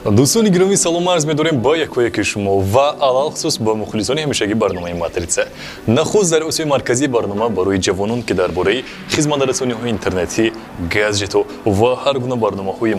Дӯстони гиромӣ, салом арз медорем ба якояки шумо ва алалхусус ба мухлисони ҳамешагии барномаи Матрица. Нахуст дар Осиёи Марказӣ барнома барои ҷавонон, ки дар бораи хизматрасониҳои интернетӣ, гаджетҳо ва ҳар гуна барномаҳое,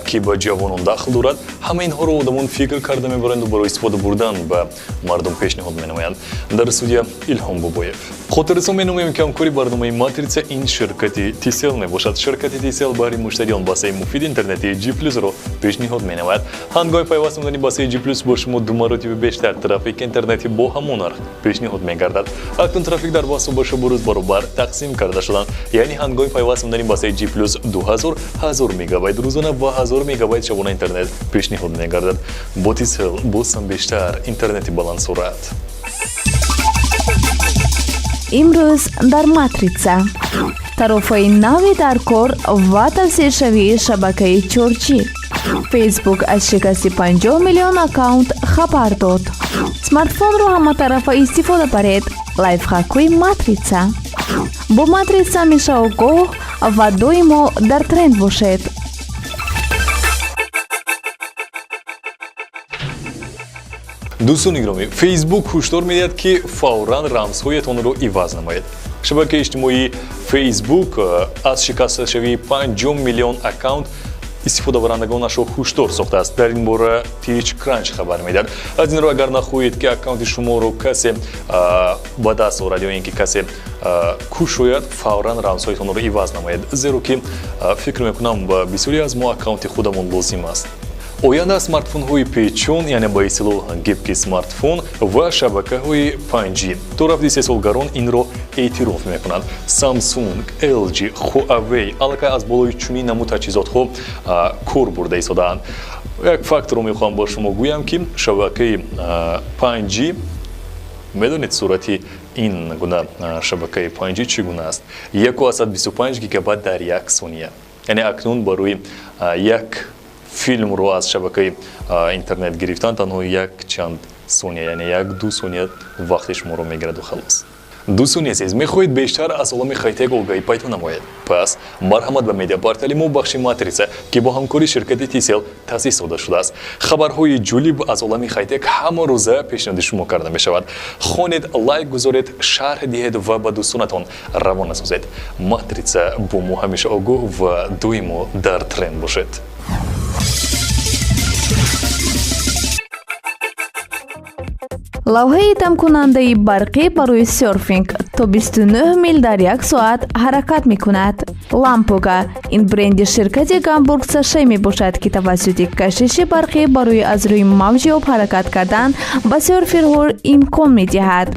ки ба ҷавонон дахл дорад, ҳама инҳоро одамон фикр карда мебаранду барои истифода бурдан ба мардум пешниҳод менамоянд. Дар студия Илҳом Бобоев. Хотиррасон менамоем, ки ҳамкори барномаи Матрица ин ширкати Тисел мебошад. Ширкати Тисел баҳри муштариён бастаи муфиди интернетии G Плюсро пешниҳод менамояд. Ҳангоми пайваст намудани бастаи G Плюс бо шумо ду маротиба бештар трафики интернетӣ бо ҳамон нарх пешниҳод мегардад. Акнун трафик дар басту ба шабу рӯз баробар тақсим карда шуданд. Яъне ҳангоми пайваст намудани бастаи G Плюс 2000 1000 мегабайт рӯзона ва 1000 мегабайт шабона интернет пешниҳод мегардад. Бо Тисел боз ҳам бештар интернети баландсуръат. Имрӯз дар Матрица тарофаи нави дар кор ва тавсеъшавии шабакаи 4G. Фейсбук аз шикасти 50 миллион аккаунт хабар дод. Смартфонро ҳаматарафа истифода баред. Лайфхакҳои Матрица. Бо Матрица ҳамеша огоҳ ва доимо дар тренд бошед. Дӯстони гиромӣ, Фейсбук ҳушдор медиҳад, ки фавран рамзҳоятонро иваз намоед. Шабакаи иҷтимоии Фейсбук аз шикасташавии 50 миллион аккаунт истифодабарандагонашро ҳушдор сохтааст. Дар ин бора TechCrunch хабар медиҳад. Аз ин рӯ, агар нахоҳед, ки аккаунти шуморо касе ба даст орад ё ин ки касе кушояд, фавран рамзҳоятонро иваз намоед, зеро ки фикр мекунам, ба бисёре аз мо аккаунти худамон лозим аст. Оянда смартфонҳои печон, яъне ба истилоҳ гибкий смартфон, ва шабакаҳои 5G. То рафти истеҳсолгарон инро эътироф мекунанд. Samsung, LG, Huawei аллакай аз болои чунин намуд таҷҳизотҳо кор бурда истодаанд. Як факторро мехоҳам ба шумо гӯям, ки шабакаи 5G, медонед, суръати ин гуна шабакаи 5G чӣ гуна аст? 1,25 гигабайт дар як сония. Яъне акнун барои як филмро аз шабакаи интернет гирифтан танҳо як чанд сония, яъне 1-2 сония вақти шуморо мегираду халос. Дӯстони азиз, мехоҳед бештар аз олами хайтек огаҳӣ пайдо намоед? Пас марҳамат ба медиапортали мо, бахши Матрица, ки бо ҳамкории ширкати Тисел таъсис дода шудааст. Хабарҳои ҷолиб аз олами хайтек ҳама рӯза пешниҳоди шумо карда мешавад. Хонед, лайк гузоред, шарҳ диҳед ва ба дӯстонатон равона созед. Матрица: бо мо ҳамеша огоҳ ва доимо дар тренд бошед. Лавҳаи дамкунандаи барқӣ барои серфинг то 29 мил дар як соат ҳаракат мекунад. Лампога ин бренди ширкати Гамбург Саше мебошад, ки тавассути кашиши барқӣ барои аз рӯи мавҷи об ҳаракат кардан ба серферҳо имкон медиҳад.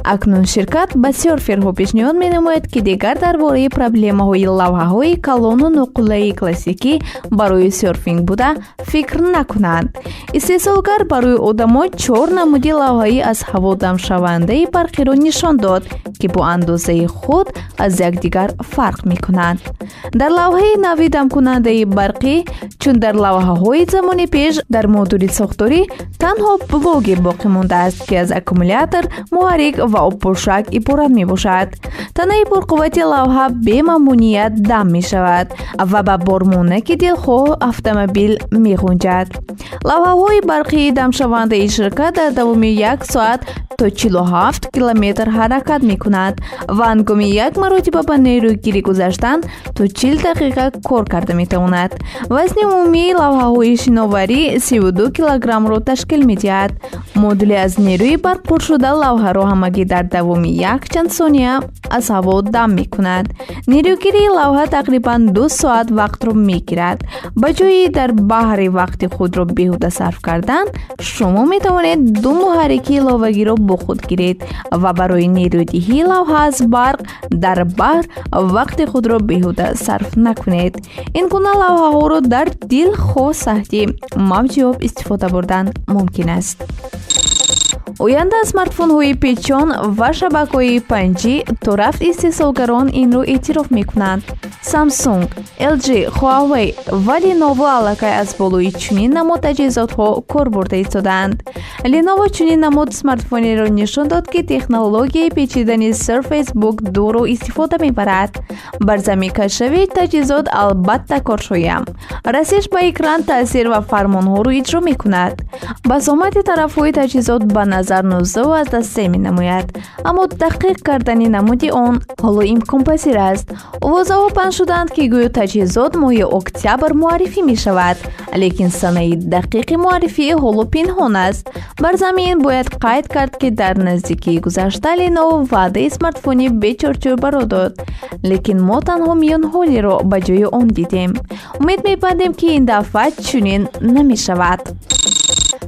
Акнун ширкат ба серферҳо пешниҳод менамояд, ки дигар дар бораи проблемаҳои лавҳаҳои калону ноқуллаи классикӣ барои серфинг буда фикр накунанд. Истеҳсолгар барои одамон чор намуди лавҳаи аз ҳаво дамшавандаи барқиро нишон дод, ки бо андозаи худ аз якдигар фарқ мекунанд. Дар лавҳаи нави дамкунандаи барқӣ, чун дар лавҳаҳои замони пеш, дар модули сохторӣ танҳо блоге боқӣ мондааст, ки аз аккумулятор, муҳаррик ва обпӯшак иборат мебошад. Танаи пурқуввати лавҳа бемамуният дам мешавад ва ба бормонаки дилхоҳ автомобил меғунҷад. Лавҳаҳои барқии дамшавандаи ширкат дар давоми як соат то 47 километр ҳаракат мекунад ва ҳангоми як маротиба ба нерӯгирӣ гузаштан то 40 дақиқа кор карда метавонад. Вазни умумии лавҳаҳои шиноварӣ 32 килограммро ташкил медиҳад. Модули аз нерӯи барқ пуршуда лавҳаро ҳамагӣ дар давоми якчанд сония аз ҳаво дам мекунад. Нерӯгирии лавҳа тақрибан 2 соат вақтро мегирад. Ба ҷои дар баҳри вақти худро беҳуда сарф кардан, шумо метавонед ду муҳаррики иловагиро бо худ гиред ва барои нерӯдиҳии лавҳа аз барқ дар баҳр вақти худро беҳуда сарф накунед. Ин гуна лавҳаҳоро дар дилхоҳ саҳти мавҷи об истифода бурдан мумкин аст. Оянда смартфонҳои печон ва шабакаҳои 5G то рафт истеҳсолгарон инро эътироф мекунанд. Samsung, LG, Huawei ва Lenovo аллакай аз болои чунин намуд таҷҳизотҳо кор бурда истодаанд. Lenovo чунин намуд смартфонеро нишон дод, ки технологияи печидани Surface Book 2-ро истифода мебарад. Бар замин кашшавии таҷҳизот албатта коршоям. Расиш ба экран таъсир ва фармонҳоро иҷро мекунад. Басомади тарафҳои таҷҳизот ба назар 19,3 менамояд, аммо дақиқ кардани намуди он ҳоло имконпазир аст. Овозаҳо паҳн шуданд, ки гӯё таҷҳизот моҳи октябр муаррифӣ мешавад, лекин санаи дақиқи муаррифӣ ҳоло пинҳон аст. Бар замин бояд қайд кард, ки дар наздикии гузашта Lenovo ваъдаи смартфони бечорчӯбаро дод, лекин мо танҳо миёнҳолеро ба ҷои он дидем. Умед мебандем, ки ин дафъа чунин намешавад.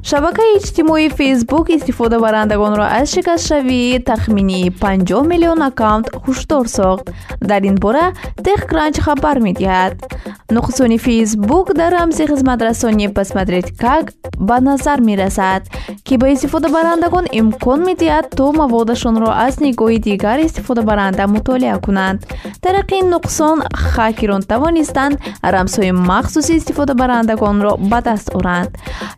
Шабакаи иҷтимоии Facebook истифодабарандагонро аз шикастшавии тахминии 50 миллион аккаунт ҳушдор сохт. Дар ин бора TechCrunch хабар медиҳад. Нуқсони Facebook дар рамзи хизматрасонии «Посмотреть как» ба назар мерасад, ки ба истифодабарандагон имкон медиҳад, то маводашонро аз нигоҳи дигар истифодабаранда мутолиа кунанд. Тариқи ин нуқсон хакерон тавонистанд рамзҳои махсуси истифодабарандагонро ба даст оранд.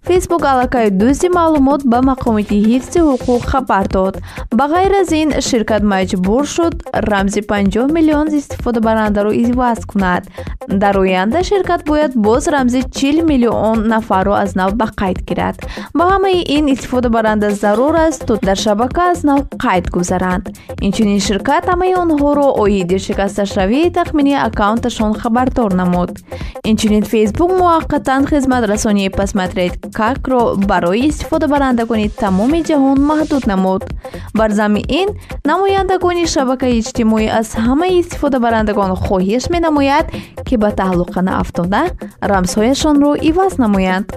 Facebook аллакай дузди маълумот ба мақомоти ҳифзи ҳуқуқ хабар дод. Ба ғайр аз ин, ширкат маҷбур шуд рамзи 50 миллион истифодабарандаро иваз кунад. Дар оянда ширкат бояд боз рамзи 40 миллион нафарро аз нав ба қайд гирад. Ба ҳамаи ин истифодабаранда зарур аст, то дар шабака аз нав қайд гузаранд. Инчунин ширкат ҳамаи онҳоро оиди шикасташавии тахминии аккаунташон хабардор намуд. Инчунин Facebook муваққатан хизматрасонии «Посмотреть как»-ро барои истифодабарандагони тамоми ҷаҳон маҳдуд намуд. Бар замми ин, намояндагони шабакаи иҷтимоӣ аз ҳамаи истифодабарандагон хоҳиш менамояд, ки ба таҳлука наафтода рамзҳояшонро иваз намоянд.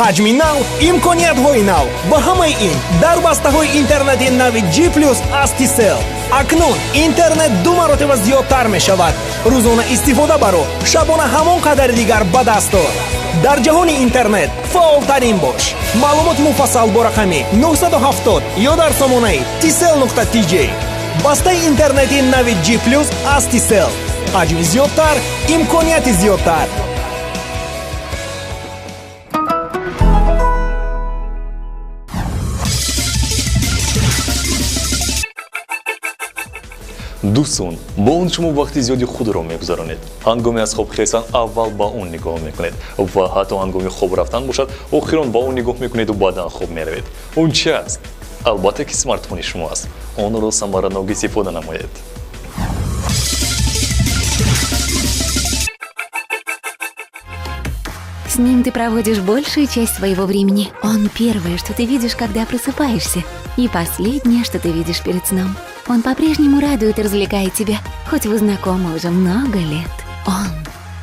Ҳаҷми нав, имкониятҳои нав ва ҳамаи ин дар бастаҳои интернети нави G плюс аз Tcell. Акнун интернет ду маротиба зиёдтар мешавад. Рӯзона истифода баро, шабона ҳамон қадари дигар ба даст ор. Дар ҷаҳони интернет фаъолтарин бош. Маълумоти муфассал бо рақами 970 ё дар сомонаи tcell.tj. Бастаи интернети нави G плюс аз Tcell. Ҳаҷми зиёдтар, имконияти зиёдтар. Дӯстон, бо он шумо вақти зиёди худро мегузаронед. Ҳангоми аз хоб хесан аввал ба он нигоҳ мекунед ва ҳатто ҳангоми хоб рафтан бошад, охирон ба он нигоҳ мекунеду баъдан хоб меравед. Он чи аст? Албатта, ки смартфони шумо аст. Онро самаранок истифода намоед. С ним ты проводишь большую часть своего времени. Он первое, что ты видишь, когда просыпаешься, и последнее, что ты видишь перед сном. Он по-прежнему радует и развлекает тебя, хоть вы знакомы уже много лет. Он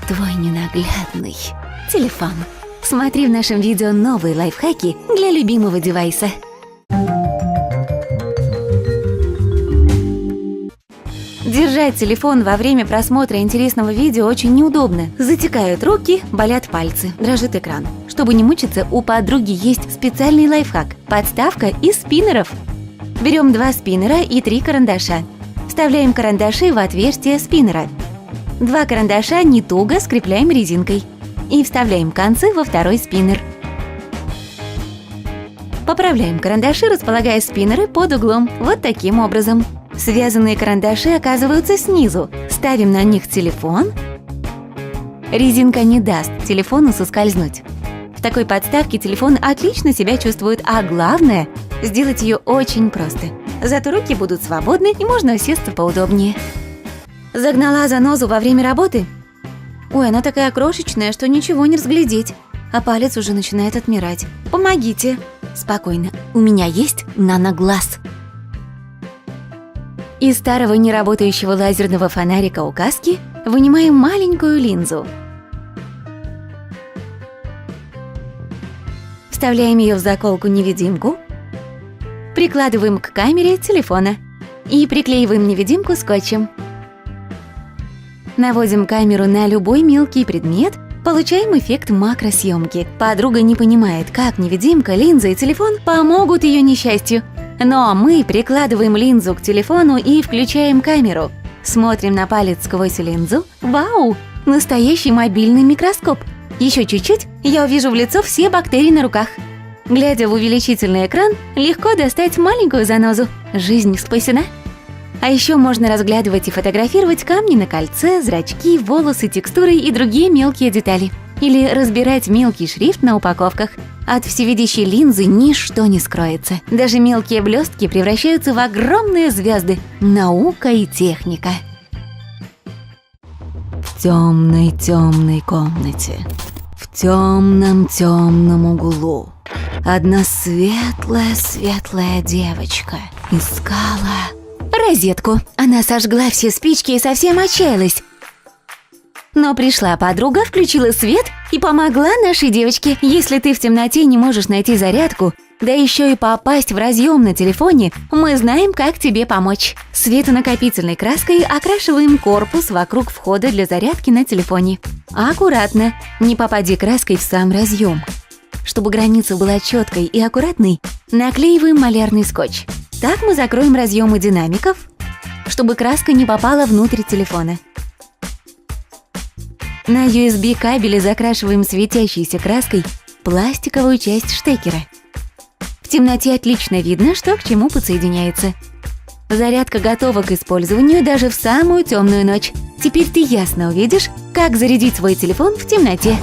твой ненаглядный телефон. Смотри в нашем видео новые лайфхаки для любимого девайса. Держать телефон во время просмотра интересного видео очень неудобно. Затекают руки, болят пальцы, дрожит экран. Чтобы не мучиться, у подруги есть специальный лайфхак – подставка из спиннеров. Берем два спиннера и три карандаша. Вставляем карандаши в отверстие спиннера. Два карандаша не туго скрепляем резинкой. И вставляем концы во второй спиннер. Поправляем карандаши, располагая спиннеры под углом. Вот таким образом. Связанные карандаши оказываются снизу. Ставим на них телефон. Резинка не даст телефону соскользнуть. В такой подставке телефон отлично себя чувствует, а главное – сделать ее очень просто. Зато руки будут свободны и можно усесться поудобнее. Загнала занозу во время работы? Ой, она такая крошечная, что ничего не разглядеть. А палец уже начинает отмирать. Помогите! Спокойно, у меня есть наноглаз. Из старого неработающего лазерного фонарика указки вынимаем маленькую линзу. Вставляем ее в заколку-невидимку, прикладываем к камере телефона и приклеиваем невидимку скотчем. Наводим камеру на любой мелкий предмет, получаем эффект макросъемки. Подруга не понимает, как невидимка, линза и телефон помогут ее несчастью. Но мы прикладываем линзу к телефону и включаем камеру. Смотрим на палец сквозь линзу. Вау! Настоящий мобильный микроскоп. Еще чуть-чуть, я увижу в лицо все бактерии на руках. Глядя в увеличительный экран, легко достать маленькую занозу. Жизнь спасена. А еще можно разглядывать и фотографировать камни на кольце, зрачки, волосы, текстуры и другие мелкие детали. Или разбирать мелкий шрифт на упаковках. От всевидящей линзы ничто не скроется. Даже мелкие блестки превращаются в огромные звезды. Наука и техника. В темной-темной комнате, в темном-темном углу одна светлая-светлая девочка искала розетку. Она сожгла все спички и совсем отчаялась. Но пришла подруга, включила свет и помогла нашей девочке. Если ты в темноте не можешь найти зарядку, да еще и попасть в разъем на телефоне, мы знаем, как тебе помочь. Светонакопительной краской окрашиваем корпус вокруг входа для зарядки на телефоне. Аккуратно, не попади краской в сам разъем. Чтобы граница была четкой и аккуратной, наклеиваем малярный скотч. Так мы закроем разъемы динамиков, чтобы краска не попала внутрь телефона. На USB кабеле закрашиваем светящейся краской пластиковую часть штекера. В темноте отлично видно, что к чему подсоединяется. Зарядка готова к использованию даже в самую темную ночь. Теперь ты ясно увидишь, как зарядить свой телефон в темноте.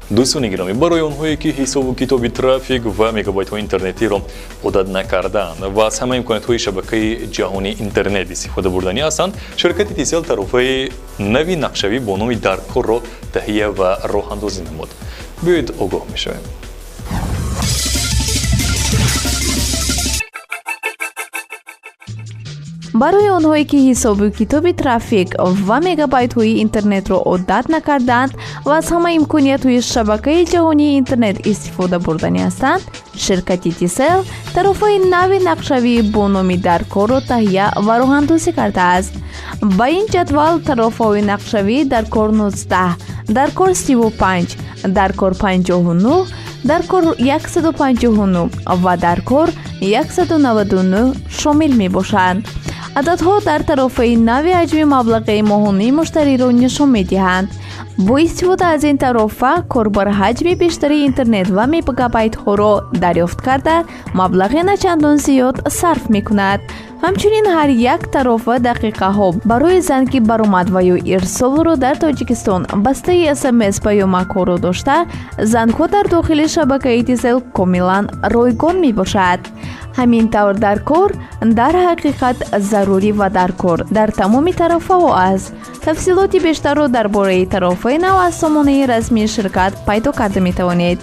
Дӯстони гиромӣ, барои онҳое ки ҳисобу китоби трафик ва мегабайтҳои интернетиро одат накардаанд ва аз ҳама имкониятҳои шабакаи ҷаҳонии интернет истифода бурданӣ ҳастанд, ширкати Тисел тарофаи нави нақшавӣ бо номи Даркорро таҳия ва роҳандозӣ намуд. Биёед огоҳ мешавем. Барои онҳое ки ҳисобу китоби трафик ва мегабайтҳои интернетро одат накардаанд ва аз ҳама имкониятҳои шабакаи ҷаҳонии интернет истифода бурданӣ ҳастанд, ширкати Тисел тарофаи нави нақшавӣ бо номи Даркорро таҳия ва роҳандозӣ кардааст. Ба ин ҷадвал тарофаҳои нақшавӣ Даркор 19, Даркор 35, Даркор 59, Даркор 159 ва Даркор 199 шомил мебошанд. Ададҳо дар тарофаи нави ҳаҷми маблағи моҳонаи муштариро нишон медиҳанд. Бо истифода аз ин тарофа корбар ҳаҷми бештари интернет ва мегабайтҳоро дарёфт карда, маблағи начандон зиёд сарф мекунад. Ҳамчунин ҳар як тарофа дақиқаҳо барои занги баромад ва ё ирсолро дар Тоҷикистон бастаи СМС паёмакҳоро дошта, зангҳо дар дохили шабакаи Тисел комилан ройгон мебошад. Ҳамин тавр Даркор дар ҳақиқат зарурӣ ва даркор дар тамоми тарофаҳо аст. Тафсилоти бештарро дар бораи тарофаи нав аз сомонаи расмии ширкат пайдо карда метавонед.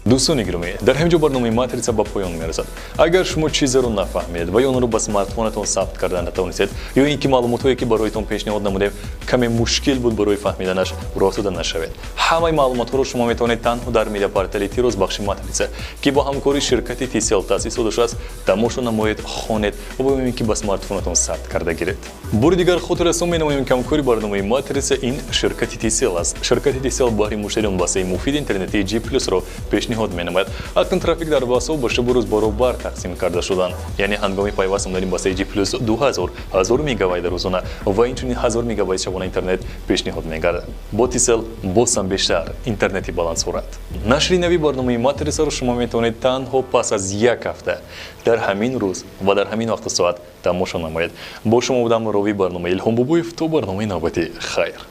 Дӯстони гиромӣ, дар ҳамин ҷо барномаи Матрица ба поён мерасад. Агар шумо чизеро нафаҳмед ва ё онро ба смартфонатон сабт карда натавонистед, ё ин ки маълумотҳое ки бароитон пешниҳод намудем каме мушкил буд барои фаҳмиданаш, роҳтуда нашавед. Ҳамаи маълумотҳоро шумо метавонед танҳо дар медиапортали Тирӯз бахши Матрица, ки бо ҳамкории ширкати Тисел таъсис дода шудааст, тамошо намоед, хонед ва бо ин ки ба смартфонатон сабт карда гиред. Бори дигар хотиррасон менамоем, ки ҳамкори барномаи Матрица ин ширкати Тисел аст. Ширкати Тисел баҳри муштариён бастаи муфиди интернетии G Plus-ро пешниҳод менамояд. Акнун трафик дар бастаҳо ба шабу рӯз баробар тақсим карда шуданд. Яъне ҳангоми пайваст намудани бастаи G Plus 2000 1000 мегабайт рӯзона ва инчунин 1000 мегабайт шабона интернет пешниҳод мегардад. Бо Тисел боз ҳам бештар интернети баландсуръат. Нашри нави барномаи Матрицаро шумо метавонед танҳо пас аз як ҳафта дар ҳамин рӯз ва дар ҳамин вақту соат тамошо намоед. Бо шумо будам ровии барномаи Илҳом Бобоев. То барномаи навбатӣ хайр.